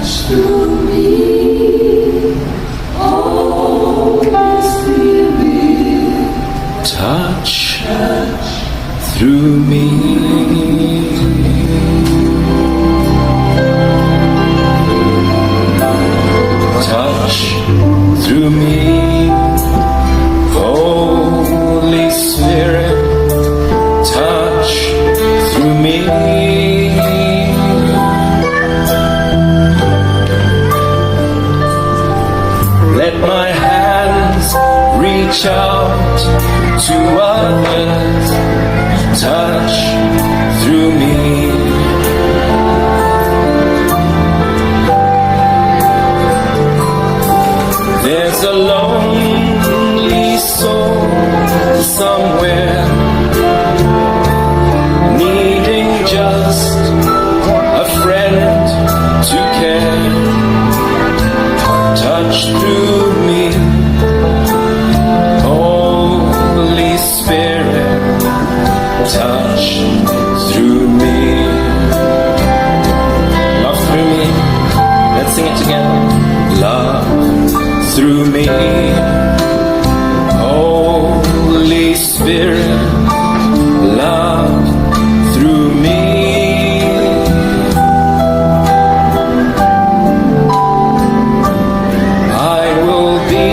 Touch through me, Holy Spirit. Touch through me. Touch through me, Holy Spirit. Touch through me. Let my hands reach out to others. Touch through me. There's a lonely soul somewhere needing just a friend to care. Touch through me, Holy Spirit. Touch through me. Love through me. Let's sing it together. Love through me, Holy Spirit. Love through me. I will be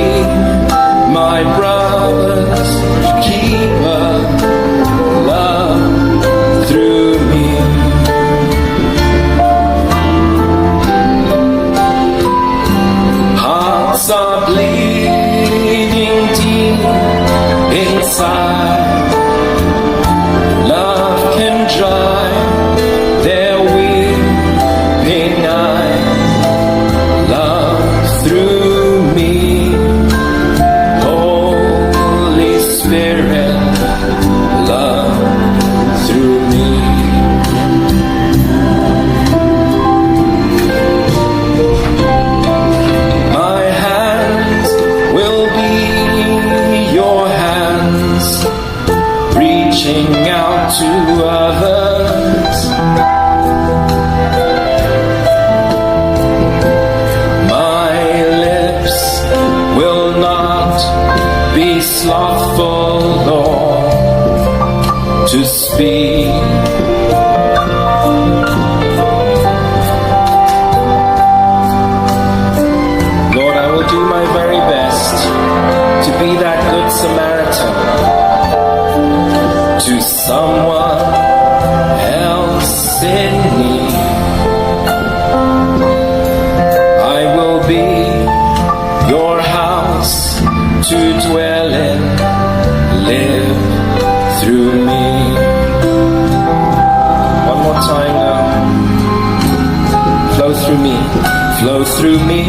my brother's keeper. Love through me. Hearts are bleeding deep inside. Love can dry their weeping eyes. Love through me, Holy Spirit. Love through me. My hands will be your hands, reaching out to others. My lips will not be slothful, Lord, to speak. Lord, I will do my very best to be that good Samaritan to someone else in need. I will be your house to dwell in, live through me. One more time now. Flow through me, flow through me.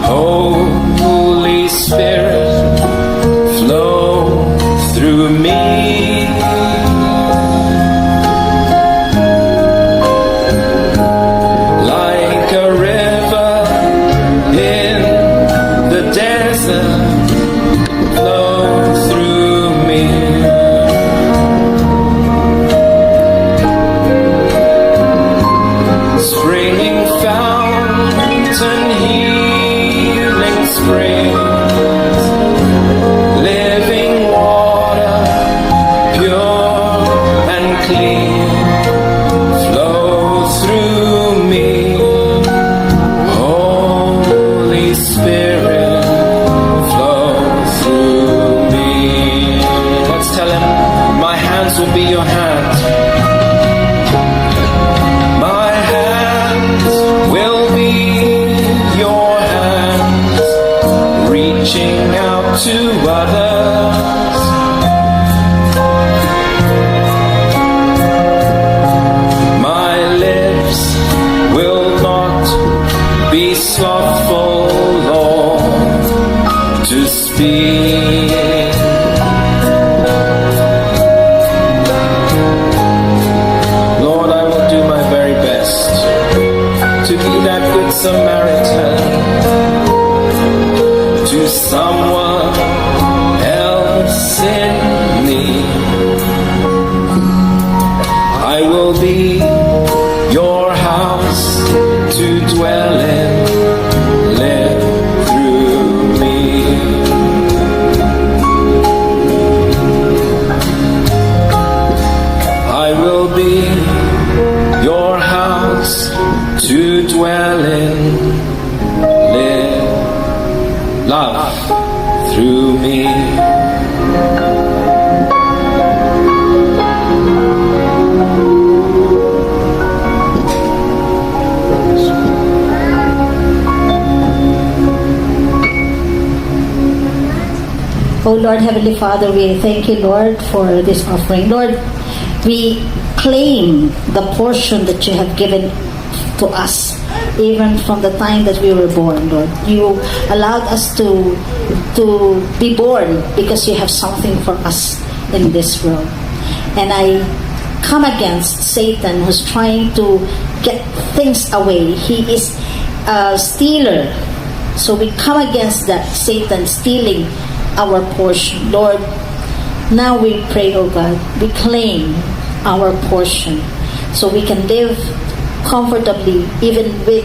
Holy Spirit, flow through me. Like a river in the desert, flow through me. Springing fountain, healing springs, living water, pure and clean, flow through me. Holy Spirit, flow through me. Let's tell him, my hands will be your hands. My hands will be your hands, reaching out to others. My lips will not be slothful, Lord, to speak. Lord, I will do my very best to be that good Samaritan to someone else in need. I will be your house to dwell. Lord, Heavenly Father, we thank you, Lord, for this offering. Lord, we claim the portion that you have given to us, even from the time that we were born, Lord. You allowed us to be born because you have something for us in this world. And I come against Satan, who's trying to get things away. He is a stealer. So we come against that Satan stealing our portion. Lord, now we pray, oh God, we claim our portion so we can live comfortably even with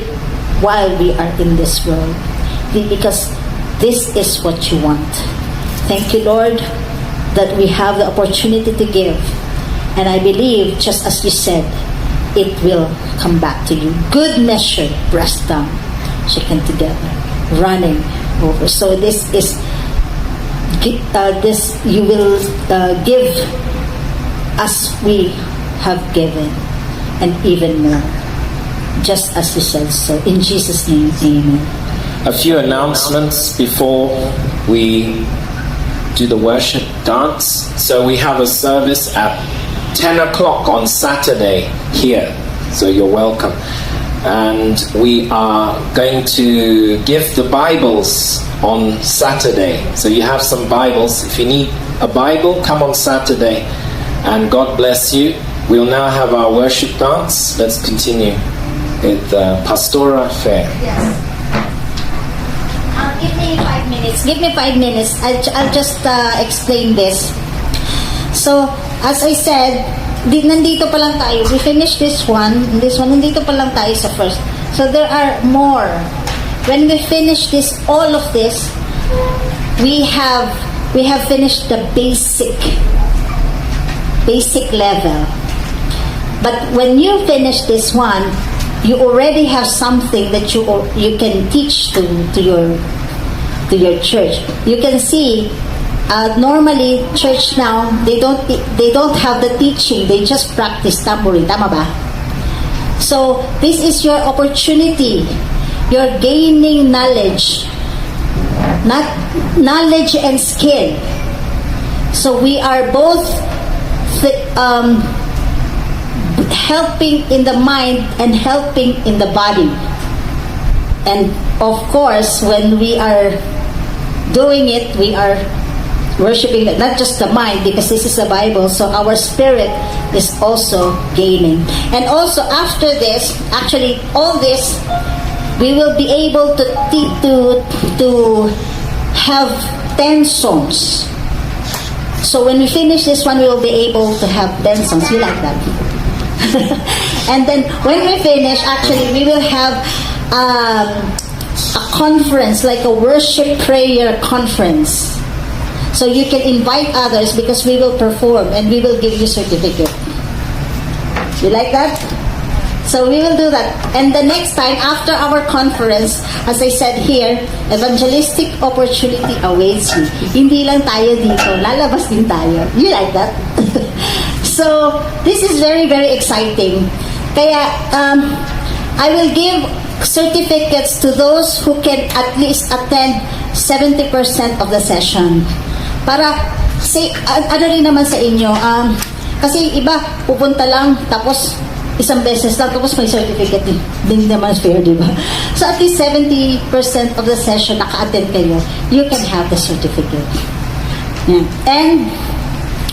while we are in this world. Because this is what you want. Thank you, Lord, that we have the opportunity to give. And I believe, just as you said, it will come back to you. Good measure, pressed down, shaken together, running over. So this is this you will give as we have given, and even more, just as you said. So in Jesus' name, amen. A few announcements before we do the worship dance. So we have a service at 10 o'clock on Saturday here. So you're welcome. And we are going to give the Bibles on Saturday. So you have some Bibles. If you need a Bible, come on Saturday. And God bless you. We'll now have our worship dance. Let's continue with Pastora Fair. Yes. Give me 5 minutes. Give me 5 minutes. I'll just explain this. So, as I said, nandito pa lang tayo. We finished this one. This one, nandito pa lang tayo sa first. So, there are more. When we finish this, all of this, we have finished the basic level. But when you finish this one, you already have something that you can teach to your church. You can see normally church now, they don't have the teaching, they just practice tambourine, tama ba? So this is your opportunity. You're gaining knowledge. Not knowledge and skill. So we are both helping in the mind and helping in the body. And of course, when we are doing it, we are worshiping not just the mind, because this is the Bible, so our spirit is also gaining. And also after this, actually all this, we will be able to have 10 songs. So when we finish this one, we will be able to have 10 songs. You like that? And then when we finish, actually, we will have a conference, like a worship prayer conference. So you can invite others because we will perform and we will give you certificate. You like that? So we will do that. And the next time after our conference, as I said here, evangelistic opportunity awaits you. Hindi lang tayo dito, lalabas din tayo. You like that? So this is very, very exciting. Kaya, I will give certificates to those who can at least attend 70% of the session. Para, say, ano rin naman sa inyo, kasi iba, pupunta lang, tapos isang beses lang, tapos may certificate din. Hindi naman fair, di ba? So at least 70% of the session naka-attend kayo, you can have the certificate. Yeah. And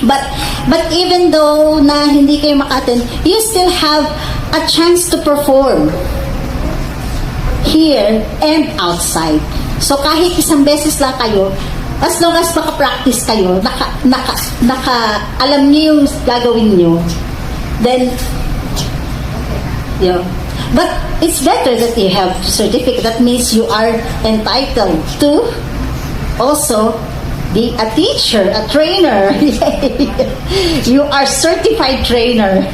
but even though na hindi kayo maka-attend, you still have a chance to perform here and outside. So kahit isang beses lang kayo, as long as maka-practice kayo, naka alam niyo yung gagawin niyo, then yeah. But it's better that you have certificate. That means you are entitled to also be a teacher, a trainer. You are certified trainer.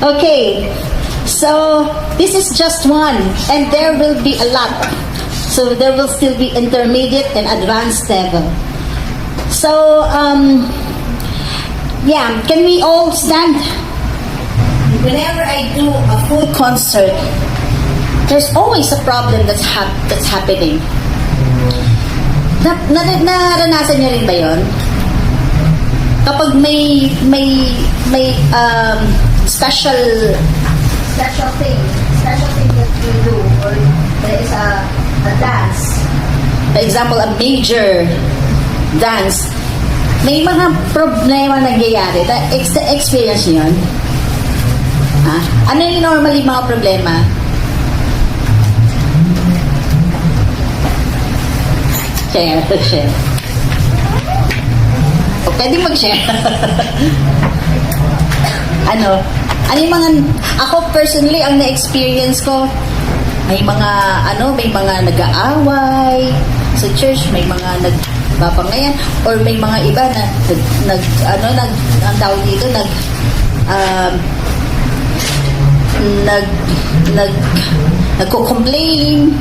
Okay. So this is just one, and there will be a lot. So there will still be intermediate and advanced level. So yeah, can we all stand? Whenever I do a full concert, there's always a problem that's happening. Naranasan niyo rin ba yon? Kapag may special thing that we do or there is a dance, for example, a major dance, may mga problema nangyayari. Experience niyo yun? Ha? Ano yung normally mga problema? Share, share. O, pwede mag-share. Ano? Ano yung mga, ako personally, ang na-experience ko, may mga, ano, may mga nag-aaway sa church, may mga nagbabangayan, or may mga iba na nag ano, ang tawag dito, nag nag nagko-complain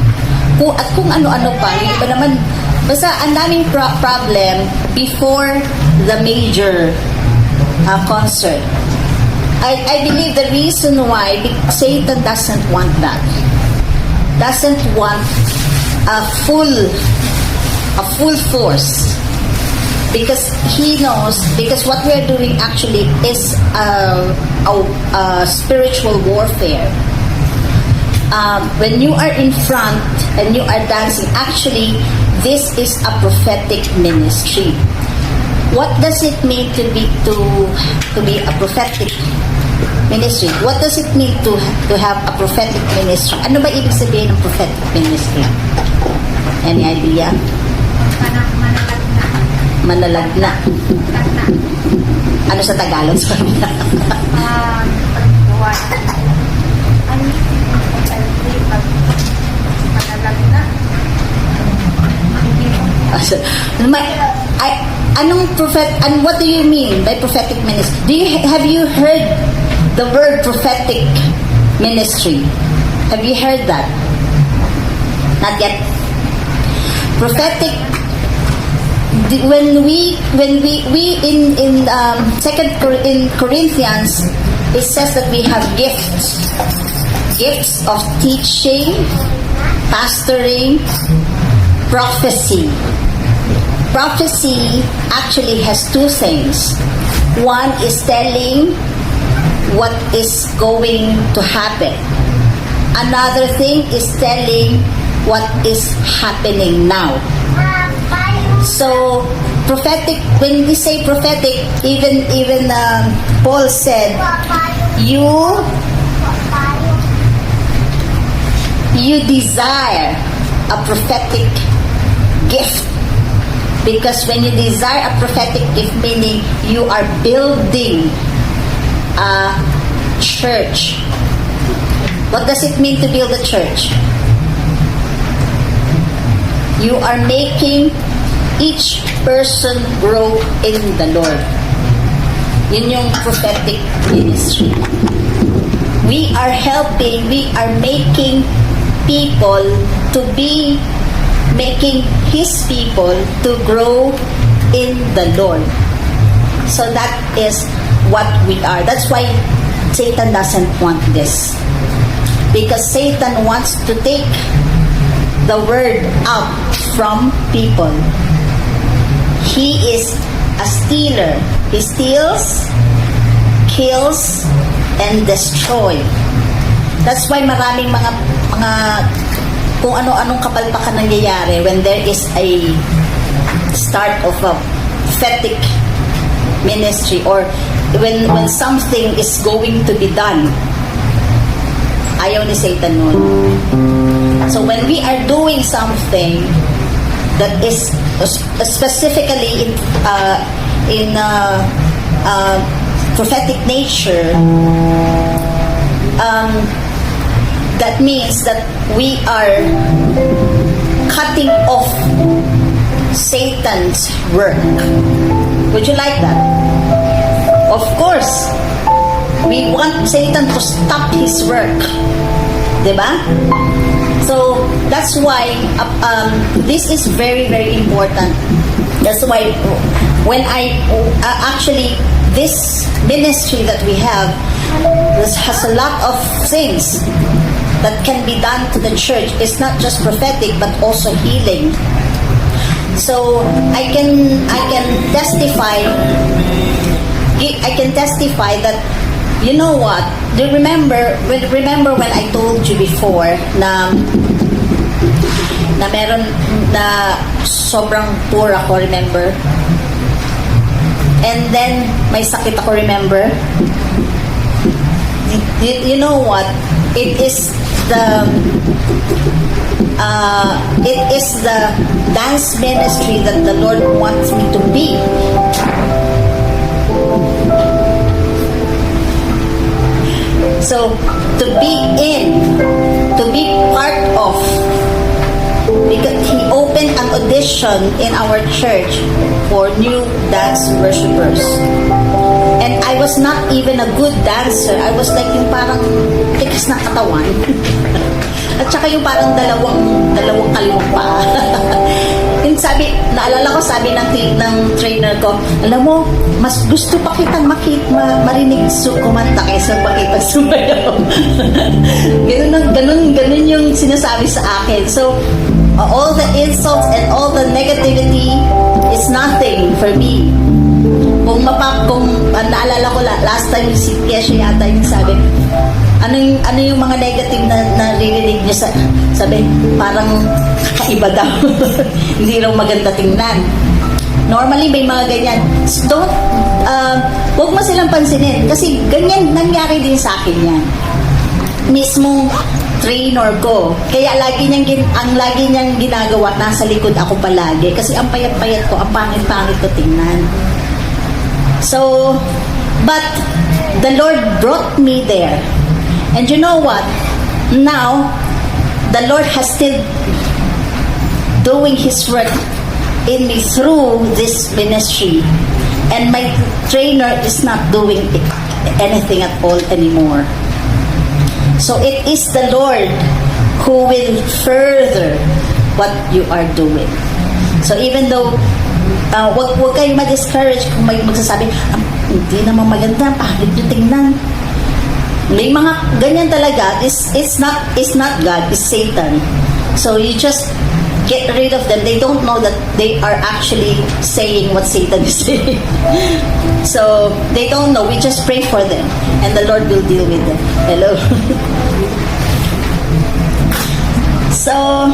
at kung ano-ano pa. Yung iba naman, basta ang daming problem before the major concert. I believe the reason why, because Satan doesn't want that, doesn't want a full force, because he knows, because what we're doing actually is a spiritual warfare. When you are in front and you are dancing, actually this is a prophetic ministry. What does it mean to be a prophetic ministry? What does it mean to have a prophetic ministry? Ano ba ibig sabihin ng prophetic ministry? Any idea? Manalagna. Manalagna. Lagna. Ano sa Tagalog? Sorry. Paggawa. Ano? Pag manalagna. Hindi mo. Anong prophet and what do you mean by prophetic ministry? Do you have you heard the word "prophetic ministry"? Have you heard that? Not yet. Prophetic, when we in second in Corinthians, it says that we have gifts of teaching, pastoring, prophecy. Prophecy actually has two things. One is telling what is going to happen. Another thing is telling what is happening now. So, prophetic, when we say prophetic, even Paul said, you desire a prophetic gift. Because when you desire a prophetic gift, meaning you are building a church. What does it mean to build a church? You are making each person grow in the Lord. Yun yung prophetic ministry. We are helping, we are making people to be, making His people to grow in the Lord. So that is what we are. That's why Satan doesn't want this. Because Satan wants to take the word out from people. He is a stealer. He steals, kills, and destroy. That's why maraming mga kung ano-anong kapalpakan nangyayari when there is a start of a prophetic ministry or when something is going to be done. Ayaw ni Satan nun. So when we are doing something that is specifically in prophetic nature, that means that we are cutting off Satan's work. Would you like that? Of course. We want Satan to stop his work. Diba? So, that's why this is very, very important. That's why when I actually, this ministry that we have, this has a lot of things that can be done to the church. It's not just prophetic, but also healing. So I can testify that, you know what? Do you remember when I told you before na meron na sobrang poor ako, remember? And then may sakit ako, remember? You know what? It is the dance ministry that the Lord wants me to be. So, to be in, to be part of, because He opened an audition in our church for new dance worshipers. And I was not even a good dancer. I was like yung parang tikas ng katawan. At saka yung parang dalawang kaliwang paa. Yung sabi, naalala ko sabi ng trainer ko, "Alam mo, mas gusto pa kitang marinig kumanta kaysa makita sumayaw." Ganun yung sinasabi sa akin. So, all the insults and all the negativity is nothing for me. Kung naalala ko last time, si Kesha yata yung sabi, ano yung mga negative na naririnig niyo sa, sabi, parang kakaiba daw. Hindi raw maganda tingnan. Normally, may mga ganyan. So, don't, wag mo silang pansinin. Kasi ganyan, nangyari din sa akin yan. Mismong trainer ko. Kaya ang lagi niyang ginagawa, nasa likod ako palagi. Kasi ang payat-payat ko, ang pangit-pangit ko tingnan. So, but the Lord brought me there. And you know what? Now, the Lord has still doing His work in me through this ministry. And my trainer is not doing anything at all anymore. So it is the Lord who will further what you are doing. So even though wag kayong ma-discourage kung may magsasabi, "Ah, hindi naman maganda, pangit yung tingnan." May mga ganyan talaga. It's not God, it's Satan. So you just get rid of them. They don't know that they are actually saying what Satan is saying. So they don't know. We just pray for them and the Lord will deal with them. Hello. So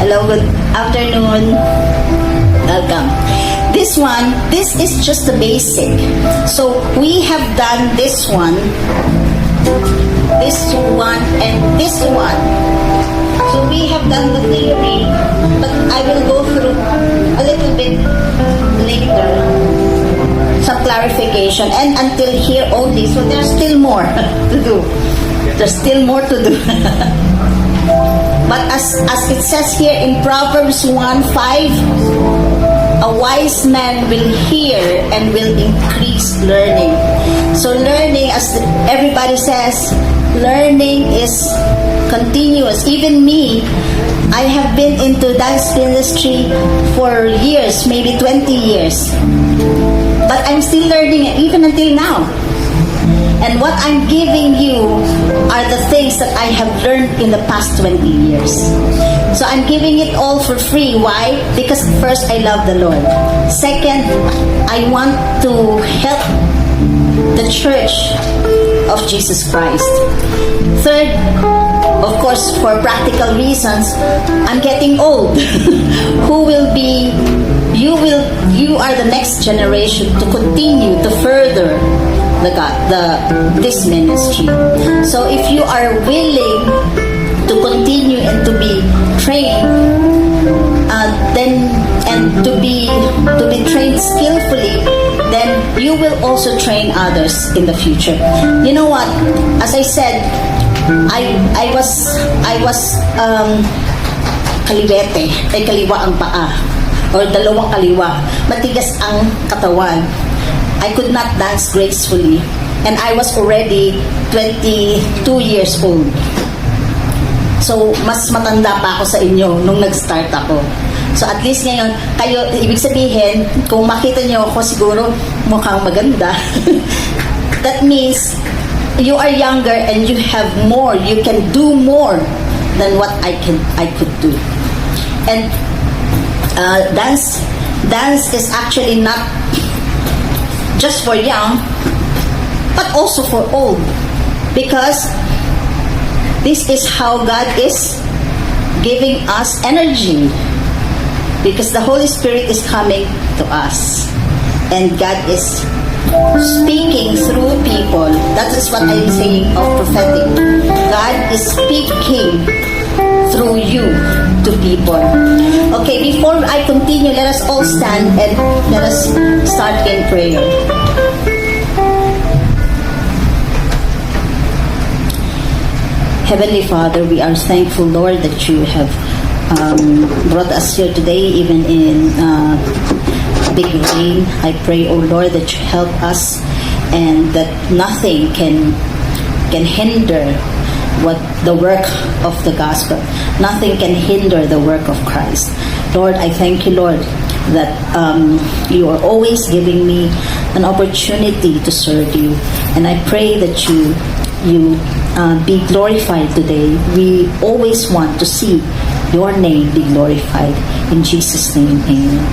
hello, good afternoon. Welcome. This one, this is just the basic. So we have done this one, and this one. So we have done the theory, but I will go through a little bit later some clarification and until here only. So there's still more to do. There's still more to do. But as it says here in Proverbs 1:5, a wise man will hear and will increase learning. So learning, as everybody says, learning is continuous. Even me, I have been into dance ministry for years, maybe 20 years. But I'm still learning even until now. And what I'm giving you are the things that I have learned in the past 20 years. So I'm giving it all for free. Why? Because first, I love the Lord. Second, I want to help the church of Jesus Christ. Third, of course, for practical reasons, I'm getting old. Who will be, you will, you are the next generation to continue to further the God, the this ministry. So if you are willing to continue and to be trained, then and to be trained skillfully, then you will also train others in the future. You know what? As I said, I was kaliwete, ay kaliwa ang paa or dalawang kaliwa. Matigas ang katawan. I could not dance gracefully and I was already 22 years old. So, mas matanda pa ako sa inyo nung nag-start ako. So at least ngayon, kayo, ibig sabihin, kung makita niyo ako siguro mukhang maganda. That means you are younger and you have more. You can do more than what I could do. And dance is actually not just for young, but also for old. Because this is how God is giving us energy. Because the Holy Spirit is coming to us. And God is speaking through people. That is what I'm saying of prophetic. God is speaking through you to people. Okay, before I continue, let us all stand and let us start in prayer. Heavenly Father, we are thankful, Lord, that you have brought us here today, even in big rain. I pray, oh Lord, that you help us and that nothing can hinder what the work of the gospel. Nothing can hinder the work of Christ. Lord, I thank you, Lord, that you are always giving me an opportunity to serve you. And I pray that you be glorified today. We always want to see your name be glorified. In Jesus' name, amen.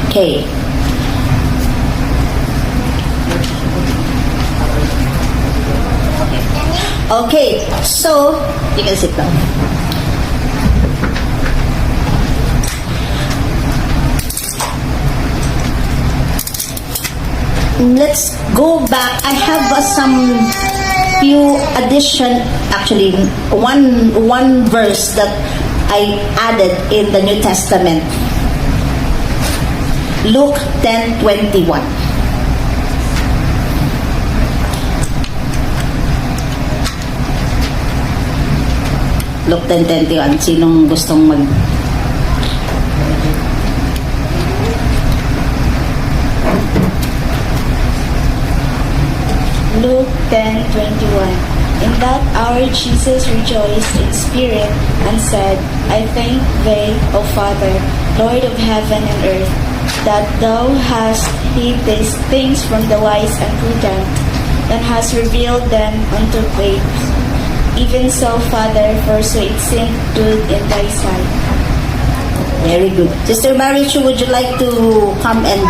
Okay. Okay, so you can sit down. Let's go back. I have some few addition, actually one verse that I added in the New Testament. Luke 10:21. Luke 10:21. Sinong gustong mag Luke 10:21. In that hour Jesus rejoiced in spirit and said, "I thank thee, O Father, Lord of heaven and earth, that thou hast hid these things from the wise and prudent, and hast revealed them unto babes. Even so, Father, for so it seemed good in thy sight." Very good. Sister Marichu, would you like to come and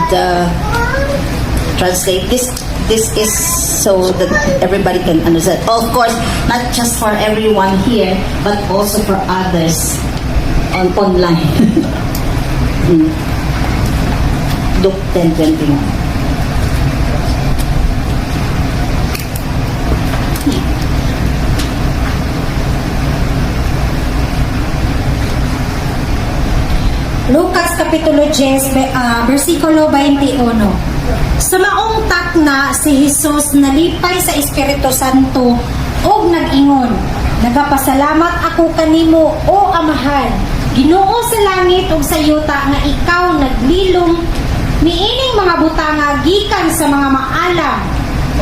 translate this? This is so that everybody can understand. Of course, not just for everyone here, but also for others on online. Luke 10:21. Lucas Kapitulo 10, versikulo 21. Sa maong takna si Jesus nalipay sa Espiritu Santo ug nag-ingon, "Nagapasalamat ako kanimo, o Amahan, Ginoo sa langit ug sa yuta, nga ikaw naglilom niining mga butanga gikan sa mga maalam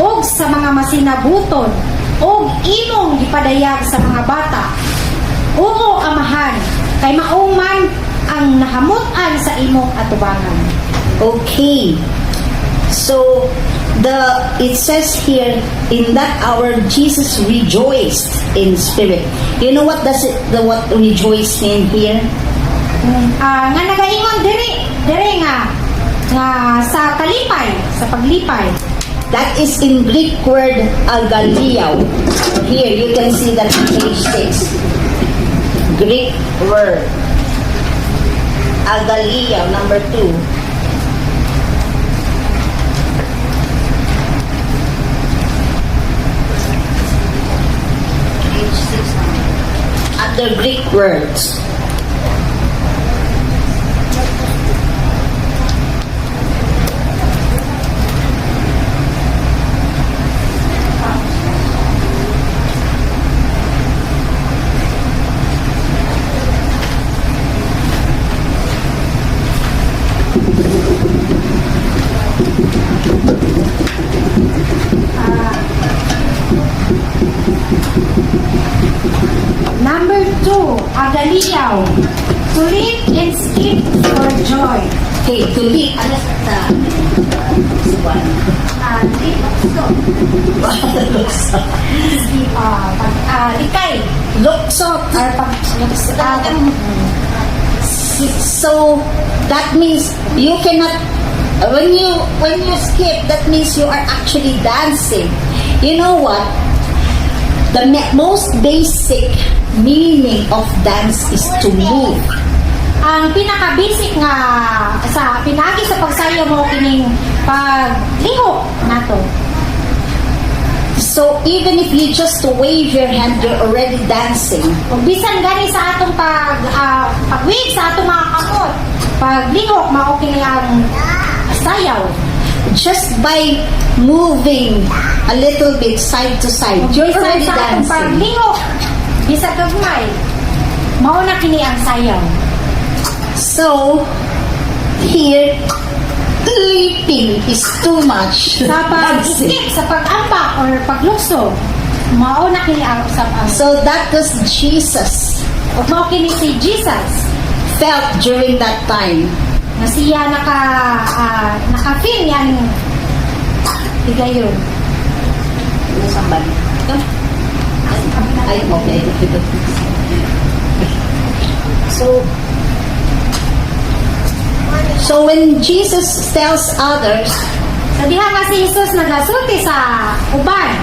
ug sa mga masinabuton ug imong gipadayag sa mga bata. Oo, Amahan, kay mao man ang nahamut-an sa imong atubangan." Okay. So the it says here, in that hour Jesus rejoiced in spirit. You know what does it the what rejoice mean here? Ah, nga nagaingon diri nga sa kalipay, sa paglipay. That is in Greek word agaliao. Here you can see that on page 6. Greek word agaliao, number 2. Page 6. Other Greek words. Number 2, agaliao. To leap and skip for joy. Okay, to leap. Ano sa Suwan? Leap, so. Skip, pag, likay. Lukso. Or pag, So that means you cannot, when you skip, that means you are actually dancing. You know what? The most basic meaning of dance is to move. Ang pinaka-basic nga sa pinagi sa pagsayaw mao kining paglihok nato. So even if you just wave your hand, you're already dancing. Ug bisan gani sa atong pag-wave sa atong mga kamot, paglihok mao kini ang sayaw. Just by moving a little bit side to side, Ug you're bisan already sa atong dancing. paglihok bisag gagmay, mao na kini ang sayaw. So here, leaping is too much. Sa Dancing. pag-skip, sa pag-ambak or paglukso, mao na kini ang usap ang So that was Jesus ug mao kini si Jesus felt during that time. nga siya naka-feel yan higayon. Ay, okay. So when Jesus tells others Sa diha nga si Jesus nagasulti sa uban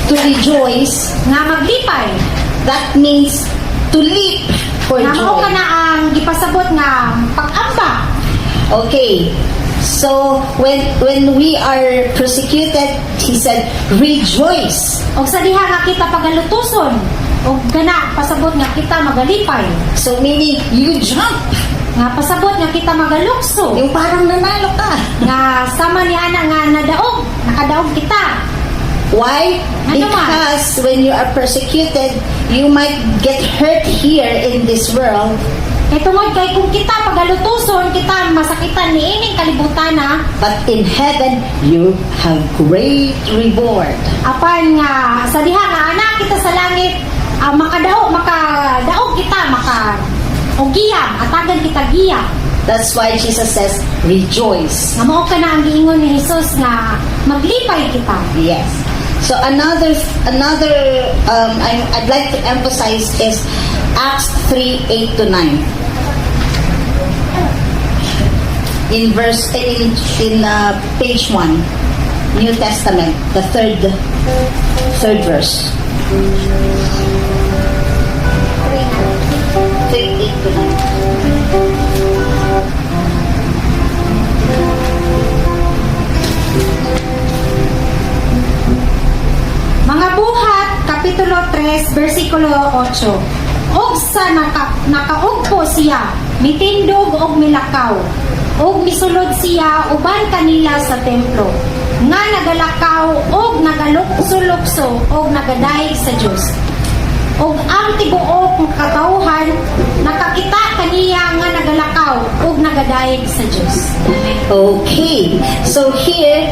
to rejoice, nga maglipay, that means to leap for nga mao joy. kana ang gipasabot nga pag-ambak. Okay. So when we are persecuted, he said, "Rejoice." Og sa diha nga kita pagalutuson og gana pasabot nga kita magalipay, So meaning you jump. nga pasabot nga kita magalukso, Yung parang nanalo ka. Nga sama ni ana nga nadaog, nakadaog kita. Why? Ano man? Because when you are persecuted, you might get hurt here in this world, Kay tungod kay kung kita pagalutuson, kita masakitan niining kalibutan na, but in heaven you have great reward. Apan nga sa diha nga anak kita sa langit, makadaog kita, maka og giyam, atagan kita giyam. That's why Jesus says, "Rejoice." Nga mao kana ang giingon ni Jesus nga maglipay kita. Yes. So another, I'd like to emphasize is Acts 3, 8 to 9. In verse in page 1, New Testament, the third verse. 3, 8 to 9. Mga Buhat, Kapitulo 3, versikulo 8. Og sa nakaugpo siya, mitindog og milakaw. Og misulod siya uban kanila sa templo, nga nagalakaw og nagalukso-lukso og nagadayeg sa Dios. Og ang tibuok nga katawhan nakakita kaniya nga nagalakaw og nagadayeg sa Dios. Okay. So here,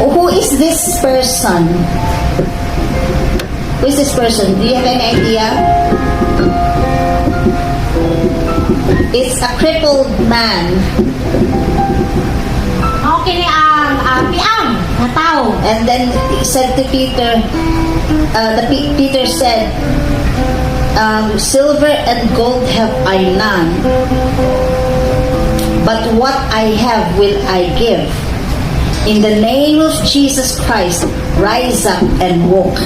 who is this person? Who is this person? Do you have any idea? It's a crippled man. Mao kini ang piang nga tawo. And then he said to Peter, Peter said, "Silver and gold have I none, but what I have will I give. In the name of Jesus Christ, rise up and walk."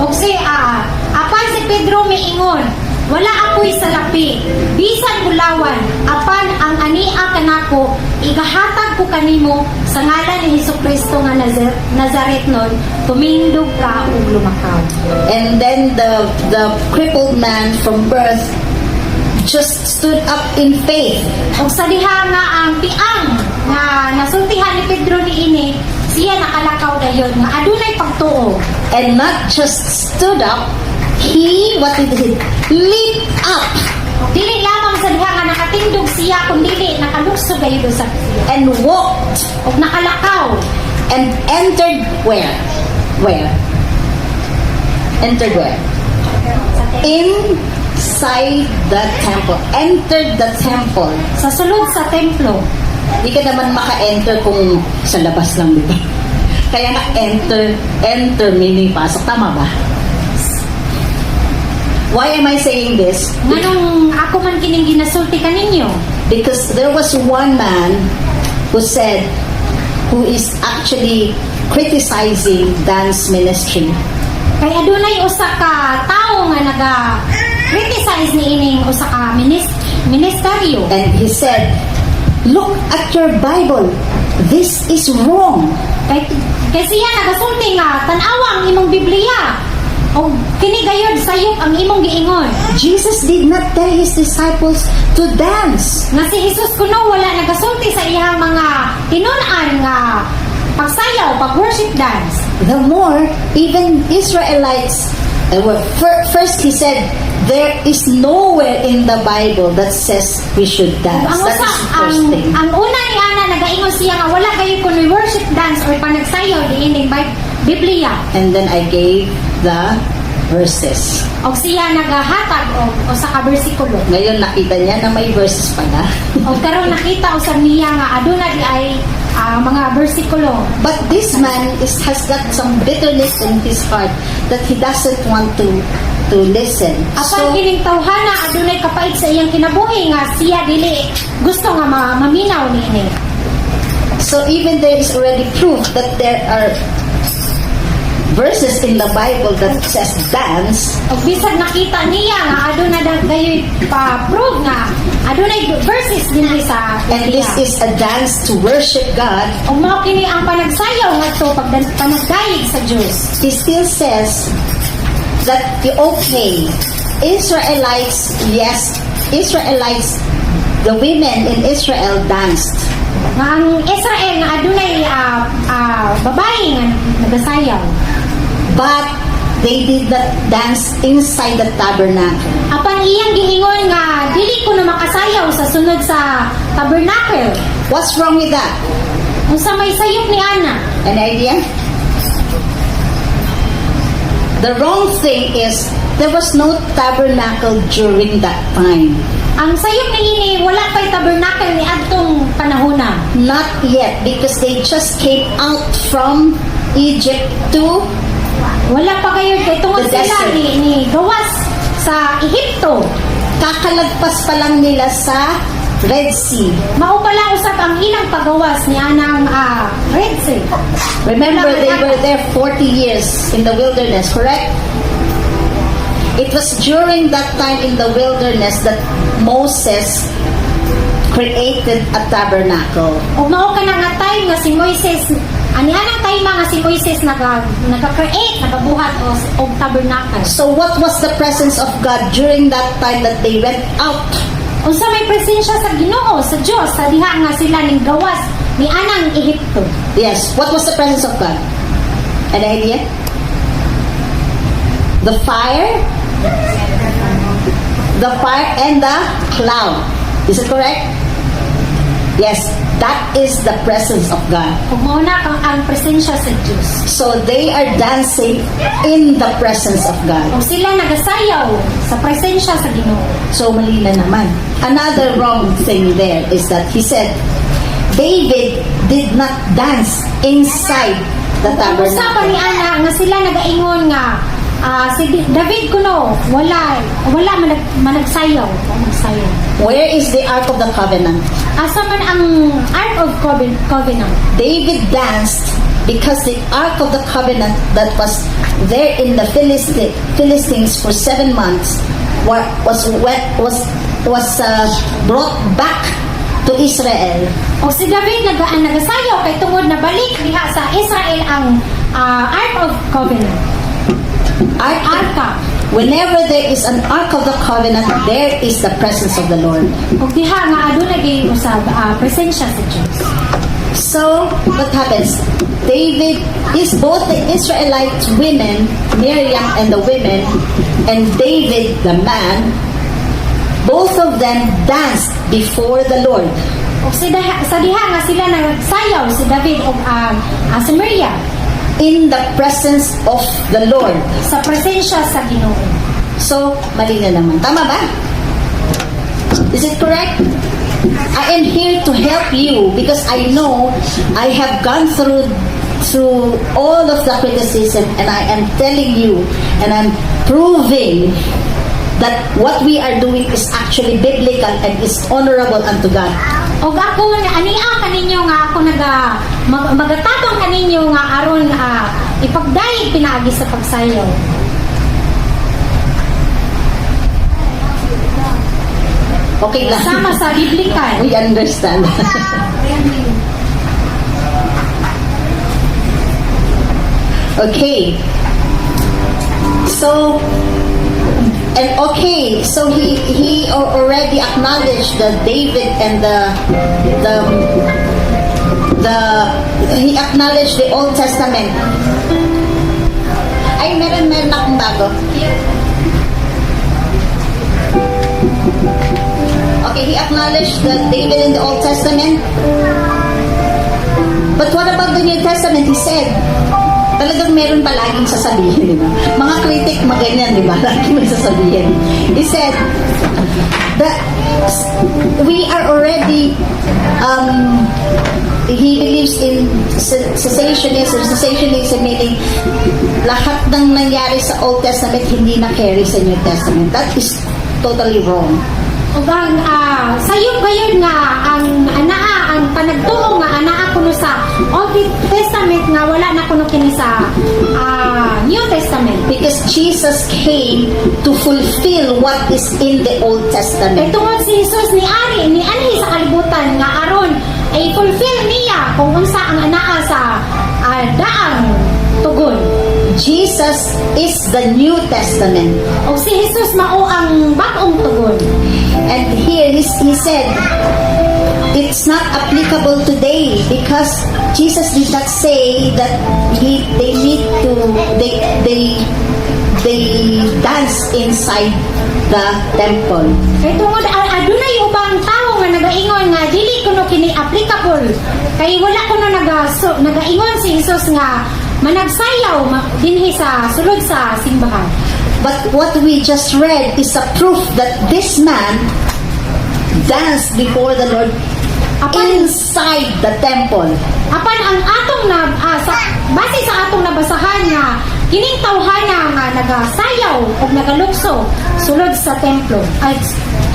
Og si apan si Pedro miingon, "Wala ako'y salapi, bisan bulawan, apan ang ania kanako igahatag ko kanimo sa ngalan ni Hesus Kristo nga Nazaretnon, tumindog ka ug lumakaw." And then the crippled man from birth just stood up in faith. Og sa diha nga ang piang nga nasultihan ni Pedro niini, siya nakalakaw dayon nga adunay pagtuo. And not just stood up, he, what did he? Leap up Dili lamang sa diha nga nakatindog siya kun dili nakalukso gayud sa siya. And walked Og nakalakaw. And entered where? Where? Entered where? Sa In Inside the temple. Entered the temple. Sa sulod sa templo. Hindi ka naman maka-enter kung sa labas lang, di ba? Kaya nga enter, enter meaning pasok. Tama ba? Why am I saying this? Nganong ako man kining ginasulti kaninyo? Because there was one man who said, who is actually criticizing dance ministry. Kay adunay usa ka tawo nga naga criticize ni ining usa ka ministeryo. And he said, "Look at your Bible. This is wrong." Kay siya nagasulti nga tan-awa ang imong Biblia. Og kini gayud sayop ang imong giingon. Jesus did not tell his disciples to dance. Nga si Jesus kuno wala nagasulti sa iyang mga tinun-an nga pagsayaw, pag-worship dance. The more, even Israelites, first he said, there is nowhere in the Bible that says we should dance. Ang That usa is the ang first thing. Ang una ni ana, nagaingon siya nga wala kayo kun worship dance or panagsayaw diining Biblia. And then I gave the verses. Og siya nagahatag og usa ka bersikulo. Ngayon nakita niya na may verses pala. Og karon nakita usab niya nga aduna di ay mga bersikulo. But this man has got some bitterness in his heart that he doesn't want to listen. Apan So, kining tawhana adunay kapait sa iyang kinabuhi nga siya dili gusto nga maminaw niini. So even there is already proof that there are verses in the Bible that says dance, Og bisag nakita niya nga aduna na gayoy pa-prove nga adunay verses dinhi sa and this Biblia. Is a dance to worship God, Og mao kini ang panagsayaw ngadto pag panagdayeg sa Dios. He still says that, okay, Israelites, yes, Israelites, the women in Israel danced. Nga ang Israel nga adunay babae nga nagasayaw. But they did not dance inside the tabernacle. Apan iyang giingon nga dili ko na makasayaw sa sunod sa tabernacle. What's wrong with that? Unsa may sayop ni ana? Any idea? The wrong thing is there was no tabernacle during that time. Ang sayop ni ini, wala pa'y tabernacle ni adtong panahona. Not yet, because they just came out from Egypt to Wala pa kayo kay tungod the sila desert. ni gawas sa Ehipto. Kakalagpas pa lang nila sa Red Sea. Mao pala usab ang ilang pagawas ni anang Red Sea. Remember, they were there 40 years in the wilderness, correct? It was during that time in the wilderness that Moses created a tabernacle. Ug mao kana nga time nga si Moises ani anang time nga si Moises naka-create, nagabuhat og tabernacle. So, what was the presence of God during that time that they went out? Unsa may presensya sa Ginoo, sa Dios, sa diha nga sila ning gawas ni anang Ehipto? Yes, what was the presence of God? Any idea? The fire? The fire and the cloud. Is it correct? Yes, that is the presence of God. Ug mao na ang presensya sa Dios. So they are dancing in the presence of God. Ug sila nagasayaw sa presensya sa Ginoo. So mali na naman. Another wrong thing there is that he said, David did not dance inside the Ang usa pa tabernacle. ni ana nga sila nagaingon nga si David kuno wala managsayaw, wala magsayaw. Where is the Ark of the Covenant? Asa man ang Ark of Covenant? David danced because the Ark of the Covenant that was there in the Philistines for 7 months was brought back to Israel. O si David nagasayaw kay tungod na balik diha sa Israel ang Ark of Covenant. Ark, Arka. Whenever there is an Ark of the Covenant, there is the presence of the Lord. Ug diha nga aduna gyud usab presensya sa Dios. So, what happens? David is both the Israelite women, Miriam and the women, and David, the man, both of them danced before the Lord. Ug sa diha nga sila nagsayaw si David ug si Miriam In the presence of the Lord. Sa presensya sa Ginoo. So, mali na naman. Tama ba? Is it correct? I am here to help you because I know I have gone through all of the criticism, and I am telling you and I'm proving that what we are doing is actually biblical and is honorable unto God. Og ako ania kaninyo nga ako magatabang kaninyo nga aron ipagdayeg pinaagi sa pagsayaw. Okay lang. Sama sa biblical. We understand. Okay. So, and okay, so he already acknowledged the David and the he acknowledged the Old Testament. Ay, meron akong bago. Okay, he acknowledged the David in the Old Testament. But what about the New Testament? He said, talagang meron palaging sasabihin, di ba? Mga critic, maganyan, di ba? Lagi may sasabihin. He said that we are already, he believes in cessationism. Cessationism meaning lahat ng nangyari sa Old Testament hindi na carry sa New Testament. That is totally wrong. Ug ang sayop gayon nga ang anaa, ang panagtuo nga anaa kuno sa Old Testament nga wala na kuno kini sa New Testament. Because Jesus came to fulfill what is in the Old Kay Testament. Tungod si Jesus ni ari ni anhi sa kalibutan nga aron ay fulfill niya kung unsa ang anaa sa daang tugon. Jesus is the New Testament. Og si Jesus mao ang bag-ong tugon. And here he said, it's not applicable today because Jesus did not say that he they need to they dance inside the temple. Kay tungod adunay ubang tawo nga nagaingon nga dili kuno kini applicable, kay wala kuno nagaingon si Jesus nga managsayaw dinhi sa sulod sa simbahan. But what we just read is a proof that this man danced before the Lord inside the temple. Apan ang atong na sa base sa atong nabasahan nga kining tawhana nga nagasayaw ug nagalukso sulod sa templo ay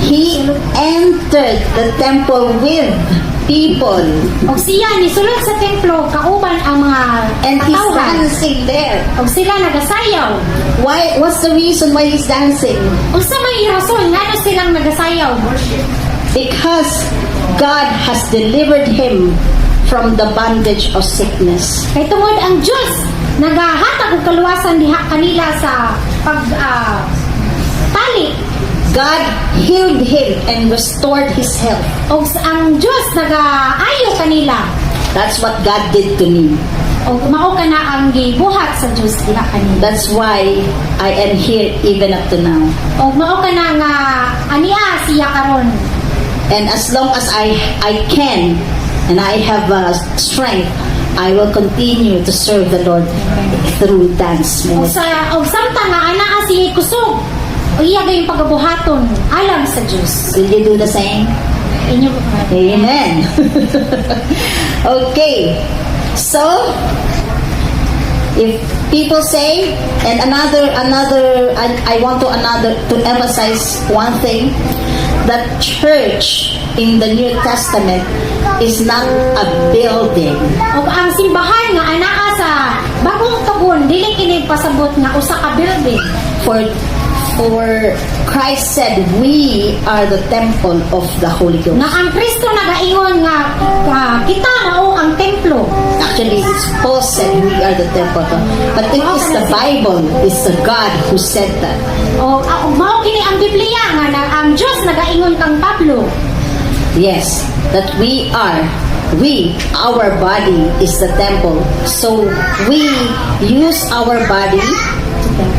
He entered the temple with people og siya ni sulod sa templo kauban ang mga and he's katawhan dancing there. Og sila nagasayaw. Why? What's the reason why he's dancing? Unsa may rason ngano silang nagasayaw? Because God has delivered him from the bondage of sickness. Kay tungod ang Dios nagahatag og kaluwasan diha kanila sa pag tali. God healed him and restored his health. Og ang Dios nagaayo kanila. That's what God did to me. Og mao kana ang gibuhat sa Dios diha kanila. That's why I am here even up to now. Og mao kana nga ania siya karon. And as long as I can and I have strength, I will continue to serve the Lord through dance Og ministry. sa og samtang nga anaa siya kusog, o iya gayong pagabuhaton alang sa Dios. Will you do the same? Inyo Amen. Okay. So, if people say, and another, I want to emphasize one thing, that church in the New Testament is not a building. Og ang simbahan nga anaa sa bagong tugon dili kini pasabot nga usa ka building. For Christ said, "We are the temple of the Holy Ghost." Nga ang Kristo nagaingon nga kita mao ang templo. Actually, it's Paul said we are the temple. But it is the Bible, it's the God who said that. O mao kini ang Biblia nga ang Dios nagaingon kang Pablo. Yes, that our body is the temple. So we use our body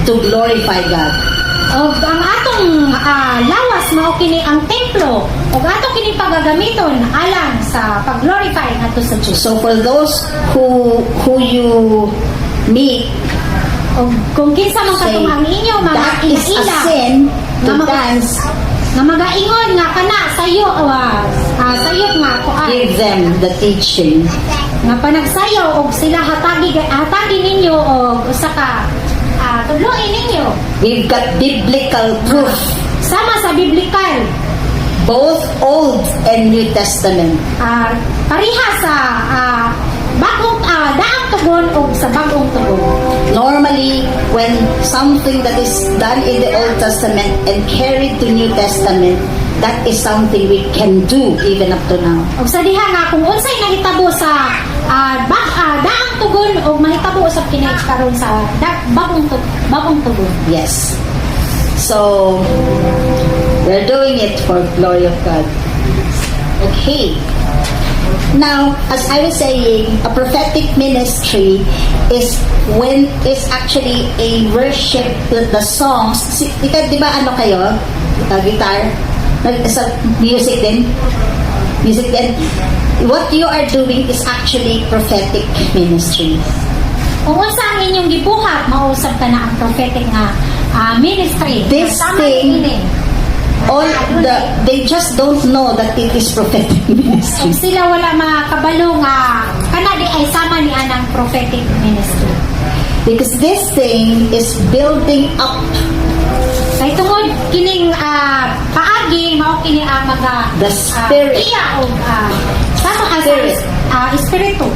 to glorify God. Og ang atong lawas mao kini ang templo ug ato kini pagagamiton alang sa pag-glorify ngadto sa Dios. So for those who you meet Og kung kinsa man Say, katong ang inyo mga that is a ila sin to nga dance. Nga magaingon nga kana sayo sayop nga kuan. Give them the teaching. Nga panagsayaw og sila hatagi ninyo og usa ka tudloin ninyo. We've got biblical proof, sama sa biblical, both Old and New Testament. Pareha sa bagong daang tugon og sa bagong tugon. Normally, when something that is done in the Old Testament and carried to New Testament, that is something we can do even up to now. Og sa diha nga kung unsay nahitabo sa daang tugon og mahitabo usab kini karon sa bagong tugon. Yes. So, we're doing it for glory of God. Okay. Now, as I was saying, a prophetic ministry is actually a worship, the songs. Si, ika, di ba ano kayo? Guitar? Sa music din? Music din? What you are doing is actually prophetic ministry. Kung unsa ang inyong gibuhat, mausab ka na ang prophetic nga ministry. This Sama thing, niini. All the they just don't know that it is prophetic ministry. Kung sila wala makabalo nga kana di ay sama ni anang prophetic ministry. Because this thing is building up Kay tungod kining paagi mao kini ang maga the spirit. Iya og sama sa Spirit. Espiritu.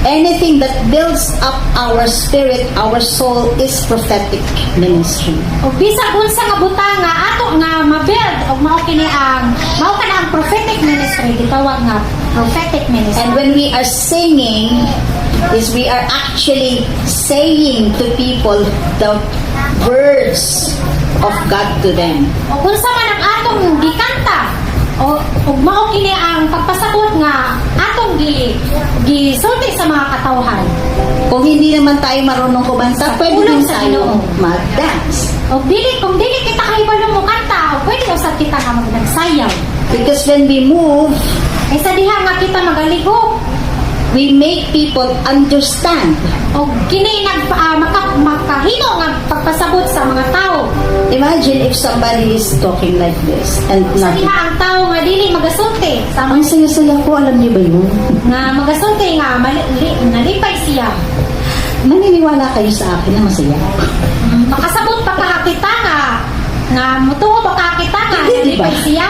Anything that builds up our spirit, our soul, is prophetic ministry. Og bisag unsa nga butang nga ato nga ma-build og mao kini ang mao kana ang prophetic ministry, gitawag nga prophetic ministry. And when we are singing, is we are actually saying to people the words of God to them. O kung sa man ang atong gikanta o ug mao kini ang pagpasabot nga atong gisulti sa mga katawhan. Kung hindi naman tayo marunong kumanta, Sa pwede pulong din sa tayo Ginoo. mag-dance. O dili kung dili kita kahibalo mo kanta, o pwede usab kita nga magnagsayaw. Because when we move, Kay sa diha nga kita magaligok, we make people understand. O kini nag makahimo nga pagpasabot sa mga tao. Imagine if somebody is talking like this and Sa nothing. diha ang tao nga dili magasulti sa Ang saya-saya ko, alam niyo ba yun? Nga magasulti nga nalipay siya. Maniniwala kayo sa akin na masaya ako. Makasabot pa ka kita nga nga mutuo ba ka kita nga Hindi, di ba? nalipay siya.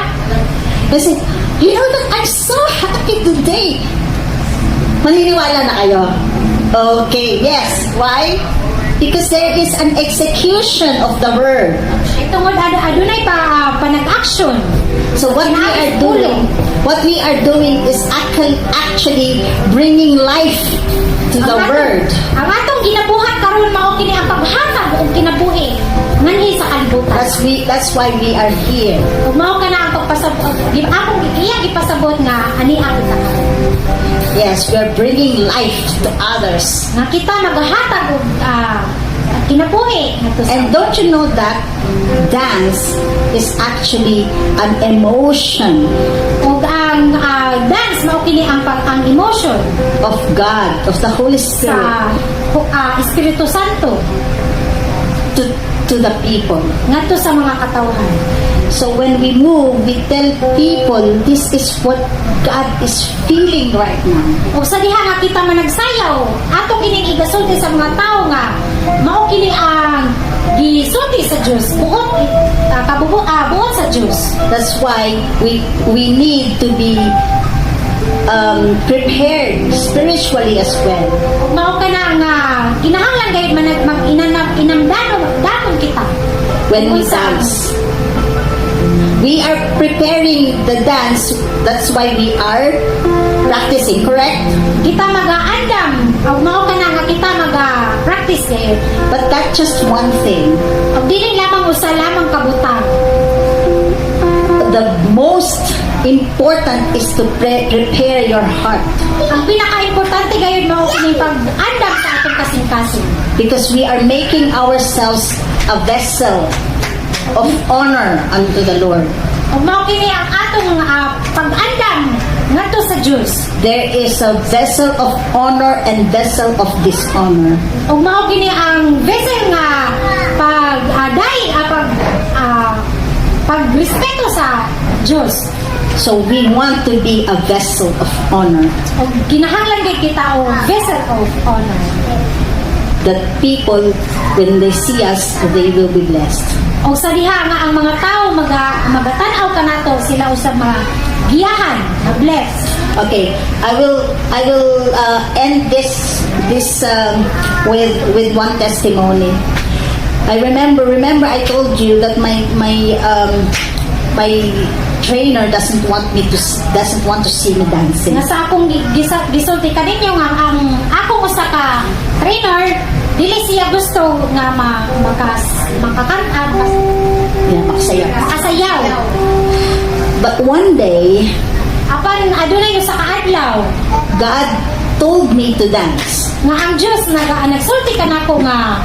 Kasi, you know that I'm so happy today. Maniniwala na kayo? Okay, yes. Why? Because there is an execution of the word. Ay tungod adunay pa panag-action. So what we are doing is actually bringing life to the word. Ang atong ginabuhat karon mao kini ang paghatag og kinabuhi nganhi sa kalibutan. That's why we are here. Ug mao kana ang pagpasabot akong iya gipasabot nga ani ang kita. Yes, we are bringing life to others. Nga kita magahatag og kinabuhi ngadto sa And don't you know that dance is actually an emotion ug ang dance mao kini ang ang emotion of God, of the Holy Spirit sa Espiritu Santo to the people. Ngadto sa mga katawhan. So when we move, we tell people this is what God is feeling right now. Ug sa diha nga kita managsayaw, ato kining igasulti sa mga tawo nga mao kini ang gisulti sa Dios, buot buot sa Dios. That's why we need to be prepared spiritually as well. Ug mao kana nga kinahanglan gayud man mag inanam inamdanon danon kita when we Unsa dance. We are preparing the dance. That's why we are practicing, correct? Kita magaandam ug mao kana nga kita maga practice gayud. But that's just one thing. Ug dili lamang usa lamang ka butang. The most important is to prepare your heart Ang pinakaimportante gayud mao kini pag-andam sa atong kasing-kasing. Because we are making ourselves a vessel of honor unto the Lord. Ug mao kini ang atong pag-andam. ngadto sa Dios. There is a vessel of honor and vessel of dishonor. Ug mao kini ang vessel nga pag aday pag pagrespeto sa Dios. So we want to be a vessel of honor. Ug kinahanglan kay kita og vessel of honor. That people, when they see us, they will be blessed. Og sa diha nga ang mga tao magatan-aw kanato, sila usab mga giyahan na bless. Okay, I will end this with one testimony. I remember I told you that my trainer doesn't want to see me dancing. Nga sa akong gisulti kaninyo nga ang akong usa ka trainer, dili siya gusto nga ma, makas makakan Yeah, makasayaw. Makasayaw. But one day, Apan adunay usa ka adlaw God told me to dance. Nga ang Dios nagsulti kanako nga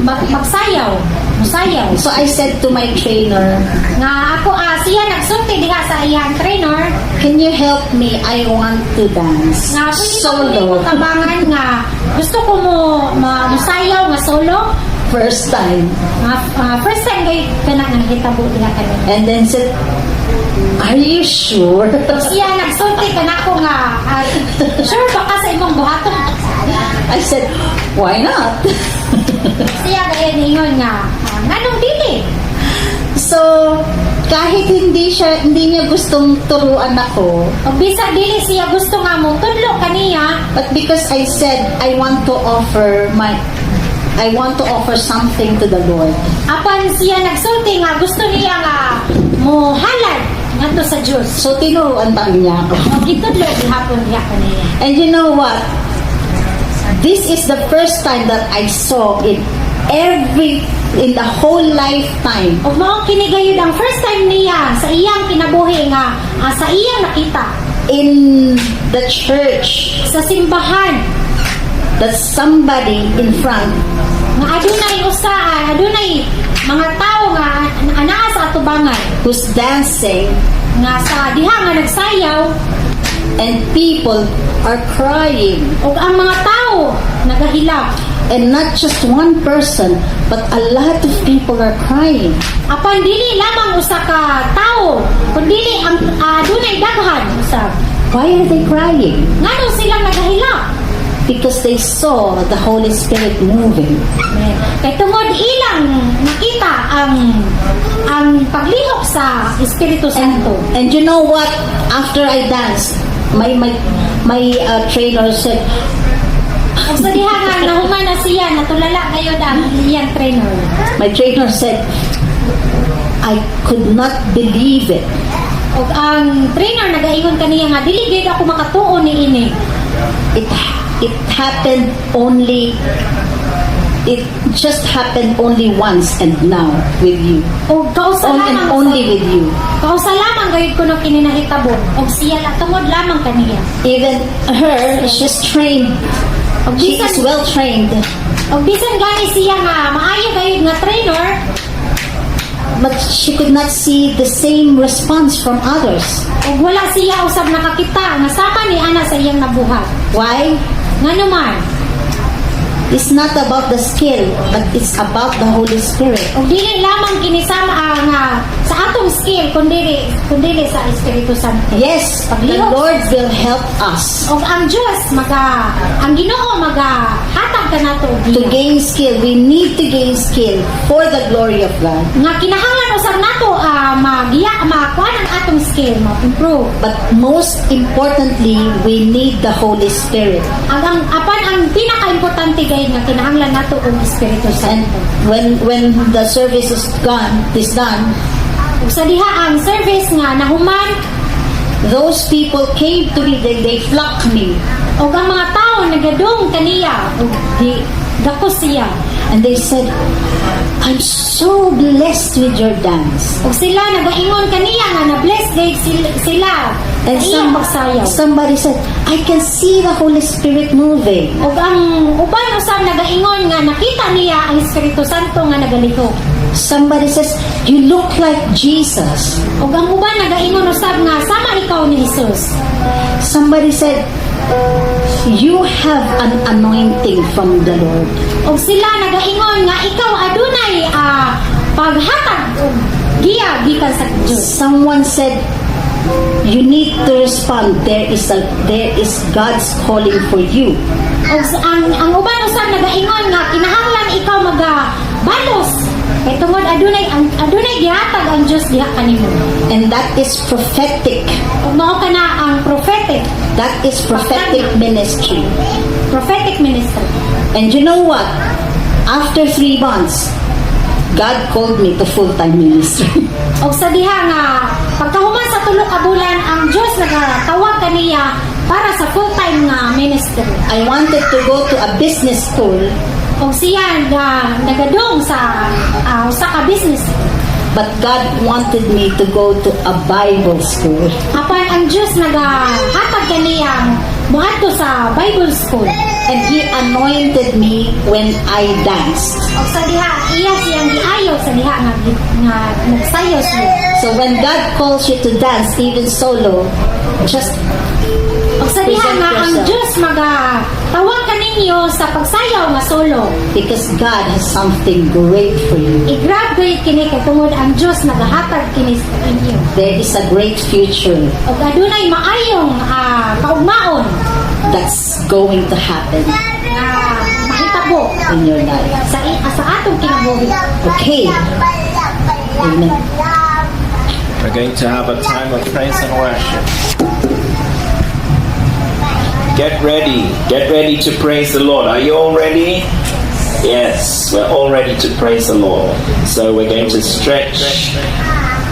magsayaw, musayaw. So I said to my trainer, Nga ako siya nagsulti diha sa iyang trainer "Can you help me? I want to dance." Nga pwede ba Solo. ko tabangan nga gusto ko mo musayaw nga solo. First time. Nga first time kay kana nga nahitabo diha kaniya. And then said, "Are you sure?" Siya nagsulti kanako nga sure ba ka sa imong buhaton? I said, "Why not?" Siya gaya ningon nga nganong dili? So, kahit hindi niya gustong turuan ako, Ug bisan dili siya gusto nga mo tudlo kaniya, but because I said I want to offer something to the Lord. Apan siya nagsulti nga gusto niya nga mo halad ngadto sa Dios. So, tinuruan pa rin niya ako. Og gitudlo gihapon diha kaniya. And you know what? This is the first time that I saw in the whole lifetime Ug mao kini gayud ang first time niya sa iyang kinabuhi nga sa iyang nakita in the church sa simbahan that somebody in front nga adunay usa adunay mga tawo nga anaa sa atubangan who's dancing nga sa diha nga nagsayaw and people are crying. Ug ang mga tao nagahilak. And not just one person, but a lot of people are crying. Apan dili lamang usa ka tawo, kundili ang adunay daghan usab. Why are they crying? Ngano silang nagahilak? Because they saw the Holy Spirit moving. Kay tungod ilang nakita ang paglihok sa Espiritu Santo. And you know what? After I danced, my trainer said, Ug sa diha nga nahuman na siya, natulala gayud ang iyang trainer. My trainer said, "I could not believe it." Ug ang trainer nagaingon kaniya nga dili gyud ako makatuo niini. It just happened only once and now with you. Ug kausa On and lamang only with you. Kausa lamang gayud kuno kini nahitabo ug siya la tungod lamang kaniya. Even her, she's trained. Ug She is bisan well trained. Ug bisan gani siya nga maayo gayud nga trainer, But she could not see the same response from others. Ug wala siya usab nakakita nga sama ni ana sa iyang nabuhat. Why? Ngano man? It's not about the skill, but it's about the Holy Spirit. Ug dili lamang kini sama nga sa atong skill kundili sa Espiritu Santo. Yes, the Lord will help us Ug ang Dios maga ang Ginoo maga hatag kanato og to giya. Gain skill. We need to gain skill for the glory of God. Nga kinahanglan usab nato magiya makuha ang atong skill, ma-improve. But most importantly, we need the Holy Spirit. Ang apan ang pinakaimportante gayud nga kinahanglan nato ang Espiritu And Santo. when the service is done, Ug sa diha ang service nga nahuman, those people came to me, they flocked me, ug ang mga tao nagadung kaniya ug di gakos siya. And they said, "I'm so blessed with your dance." Ug sila nagaingon kaniya nga na-bless gayud sila And sa iyang pagsayaw. Somebody said, "I can see the Holy Spirit moving." Ug ang uban usab nagaingon nga nakita niya ang Espiritu Santo nga nagalihok. Somebody says, "You look like Jesus." Ug ang uban nagaingon usab nga sama ikaw ni Jesus. Somebody said, "You have an anointing from the Lord." Ug sila nagaingon nga ikaw adunay paghatag og giya gikan sa Dios. Someone said, "You need to respond. There is God's calling for you." Ug ang uban usab nagaingon nga kinahanglan ikaw maga balos kay tungod adunay gihatag ang Dios diha kanimo. And that is prophetic. Ug mao kana ang prophetic. That is prophetic ministry. Prophetic ministry. And you know what? After 3 months, God called me to full-time ministry. Og sa diha nga pagkahuman sa tulo ka bulan, ang Dios nagatawag kaniya para sa full-time nga ministry. I wanted to go to a business school, Og siya nga nagadung sa usa ka business, but God wanted me to go to a Bible school. Apan ang Dios nagahatag kaniya moadto sa Bible school. And He anointed me when I danced. Og sa diha iya siyang giayo sa diha nga nagsayaw siya. So when God calls you to dance, even solo, just Og sa diha present nga ang yourself. Dios magatawag kaninyo sa pagsayaw nga solo. Because God has something great for you. I-grab gayud kini kay tungod ang Dios nagahatag kini sa inyo. There is a great future Og adunay maayong kaugmaon that's going to happen nga mahitabo in your life. sa atong kinabuhi. Okay. Amen. We're going to have a time of praise and worship. Get ready. Get ready to praise the Lord. Are you all ready? Yes, we're all ready to praise the Lord. So we're going to stretch.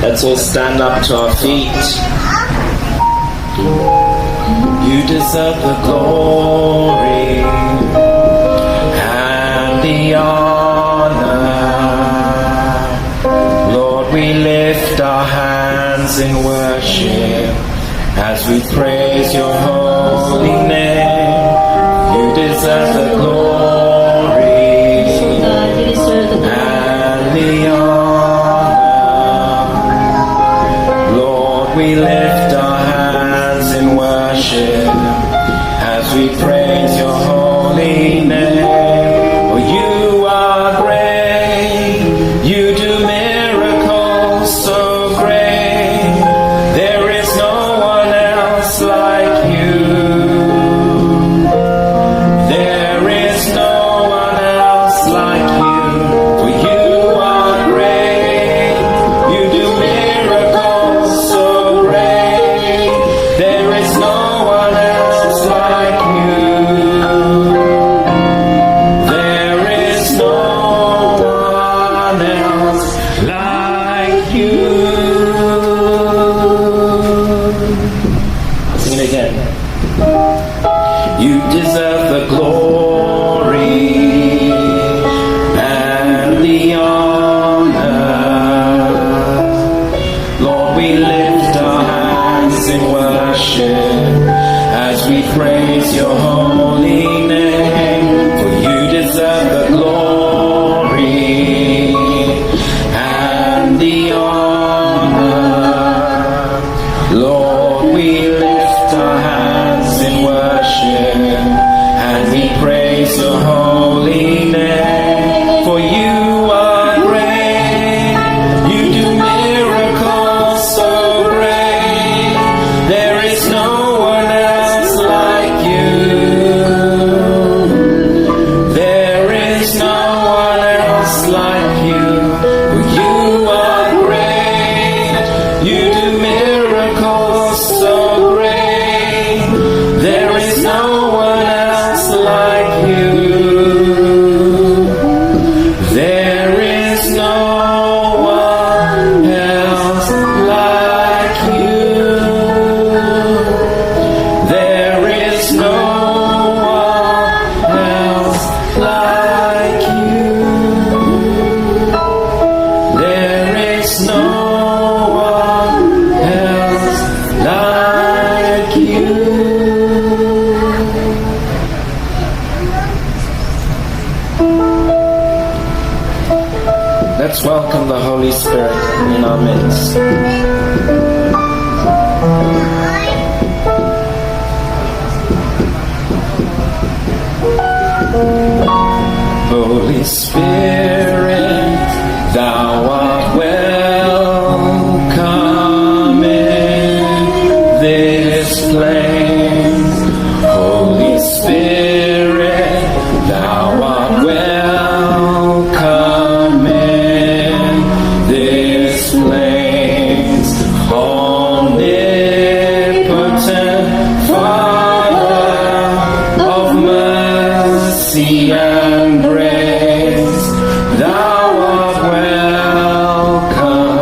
Let's all stand up to our feet. You deserve the glory and the honor. Lord, we lift our hands in worship as we praise your holy name. You deserve the glory God, you deserve the glory. And the honor. Lord, we lift our hands in worship as we praise your holy name. For you are great, you do miracles so great. There is no one else like you. There is no one else like you. For you are great. You do miracles so great. There is no one else like you. There is no one else like you. Sing it again. You deserve the glory and the honor. Lord, we lift our hands in worship as we praise your holy name. For you deserve the glory and the honor. Lord, we lift our hands in worship and we praise your holy name. For you are great, you do miracles so great. There is no one else like you. There is no one else like you. For you are great. You do miracles so great. There is no one else like you. There is no one else like you. There is no one else like you. There is no one else like you. Let's Let's welcome the Holy Spirit in our midst. Holy Spirit, thou art welcome in this place. Holy Spirit, thou art welcome in this place. Omnipotent Father of mercy and grace, thou art welcome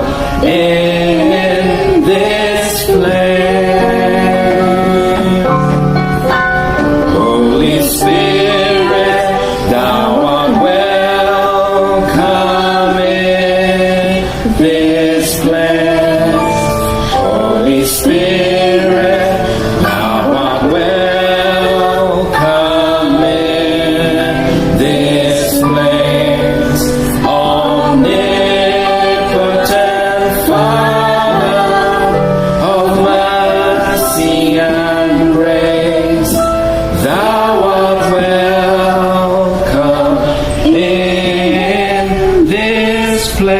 in this place. Holy Spirit, thou art welcome in this place. Holy Spirit, thou art welcome in this place. Omnipotent Father of mercy and grace, thou art welcome in this place.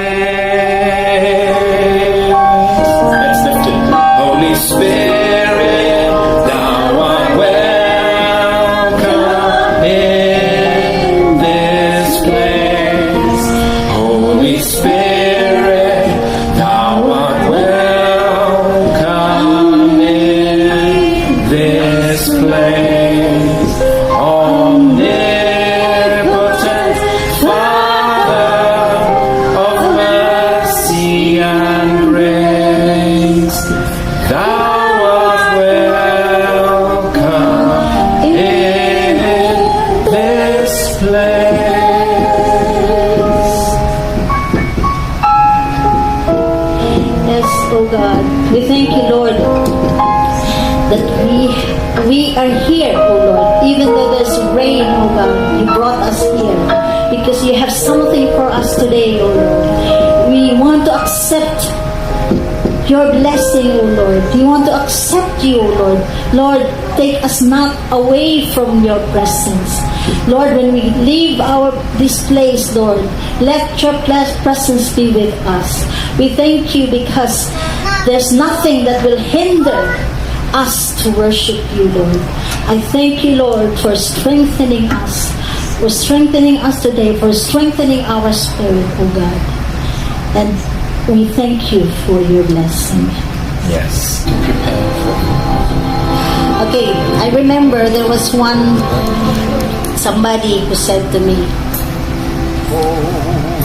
Let's lift it. Holy Spirit, thou art welcome in this place. Holy Spirit, thou art welcome in this place. Omnipotent Father of mercy and grace, thou art welcome in this place. Yes, oh God. We thank you, Lord, that we are here, oh Lord. Even though there's rain, oh God, you brought us here because you have something for us today, oh Lord. We want to accept your blessing, O Lord. We want to accept you, O Lord. Lord, take us not away from your presence. Lord, when we leave our this place, Lord, let your presence be with us. We thank you because there's nothing that will hinder us to worship you, Lord. I thank you, Lord, for strengthening us today, for strengthening our spirit, O God. And we thank you for your blessing. Yes, to prepare for. Okay, I remember there was one somebody who said to me,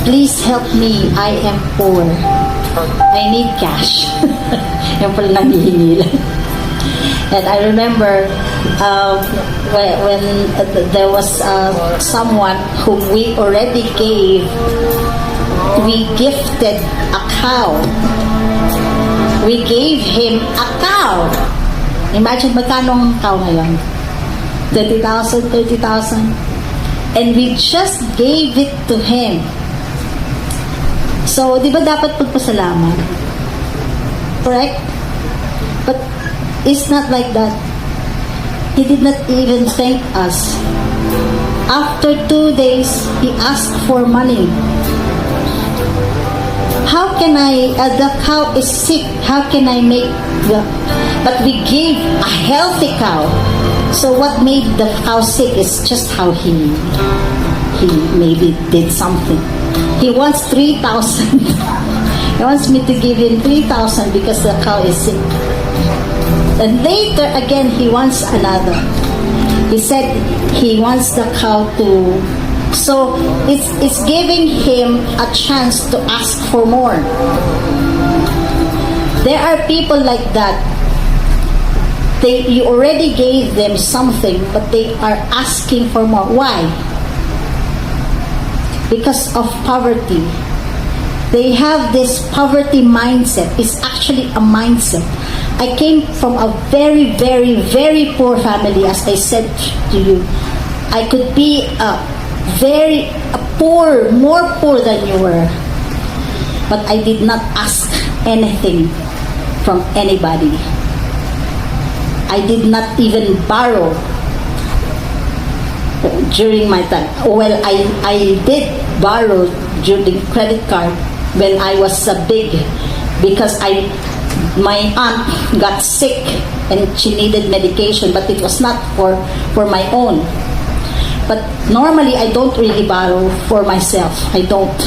"Please help me, I am poor. I need cash." Yung pala nanghihingi lang. And I remember when there was someone whom we already gave, we gifted a cow. We gave him a cow. Imagine magkano ang cow ngayon? 20,000, 30,000. And we just gave it to him. So, di ba dapat pagpasalamat? Correct? But it's not like that. He did not even thank us. After 2 days, he asked for money. How can I, the cow is sick, how can I make the, but we gave a healthy cow. So what made the cow sick is just how he maybe did something. He wants 3,000. He wants me to give him 3,000 because the cow is sick. And later again, he wants another. He said he wants the cow to. So it's giving him a chance to ask for more. There are people like that. They you already gave them something, but they are asking for more. Why? Because of poverty. They have this poverty mindset. It's actually a mindset. I came from a very, very, very poor family, as I said to you. I could be a very a poor, more poor than you were. But I did not ask anything from anybody. I did not even borrow during my time. Well, I did borrow during credit card when I was a big because I my aunt got sick and she needed medication, but it was not for my own. But normally I don't really borrow for myself. I don't.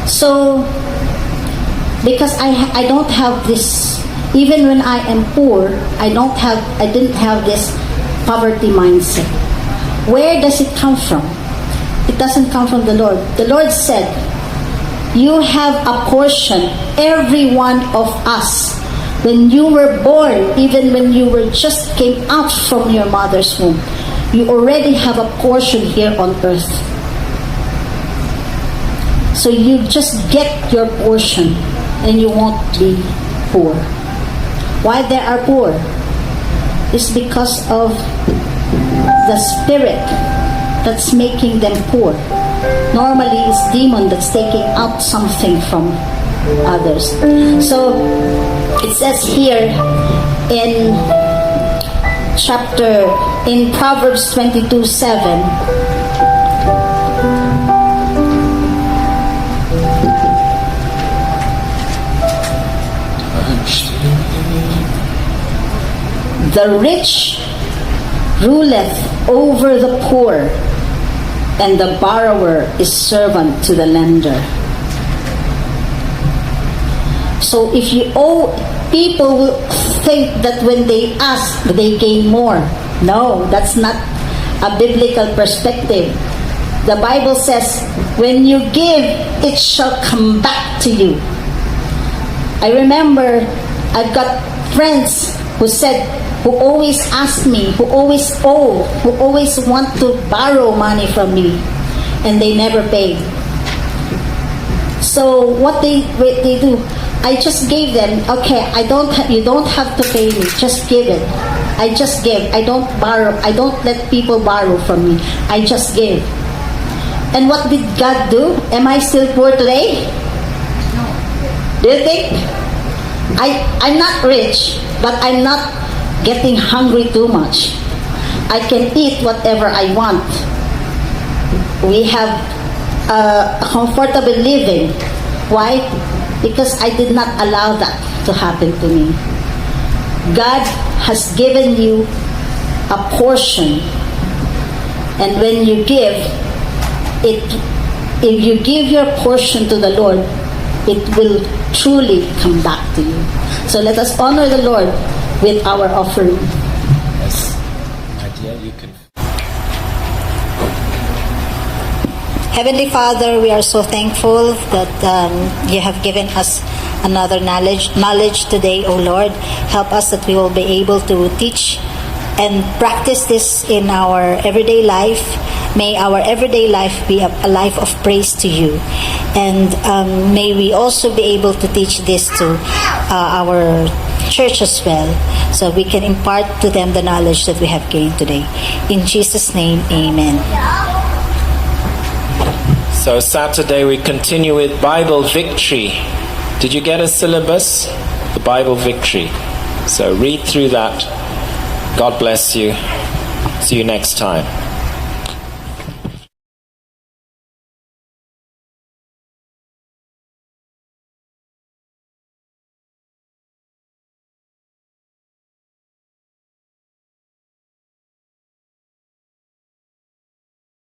So because I don't have this, even when I am poor, I didn't have this poverty mindset. Where does it come from? It doesn't come from the Lord. The Lord said, "You have a portion, every one of us. When you were born, even when you were just came out from your mother's womb, you already have a portion here on earth." So you just get your portion and you won't be poor. Why they are poor? It's because of the spirit that's making them poor. Normally, it's demon that's taking out something from others. So it says here in Proverbs 22:7. "The rich ruleth over the poor, and the borrower is servant to the lender." So if you owe, people will think that when they ask, they gain more. No, that's not a biblical perspective. The Bible says, "When you give, it shall come back to you." I remember I've got friends who said, who always ask me, who always owe, who always want to borrow money from me, and they never pay. So what they do, I just gave them. "Okay, I don't. You don't have to pay me. Just give it." I just give. I don't borrow. I don't let people borrow from me. I just give. And what did God do? Am I still poor today? No. Do you think? I'm not rich, but I'm not getting hungry too much. I can eat whatever I want. We have a comfortable living. Why? Because I did not allow that to happen to me. God has given you a portion. And when you give, it if you give your portion to the Lord, it will truly come back to you. So let us honor the Lord with our offering. Yes. My dear, you can. Heavenly Father, we are so thankful that you have given us another knowledge today, O Lord. Help us that we will be able to teach and practice this in our everyday life. May our everyday life be a life of praise to you. And may we also be able to teach this to our church as well, so we can impart to them the knowledge that we have gained today. In Jesus' name, amen. So Saturday we continue with Bible Victory. Did you get a syllabus? The Bible Victory. So read through that. God bless you. See you next time.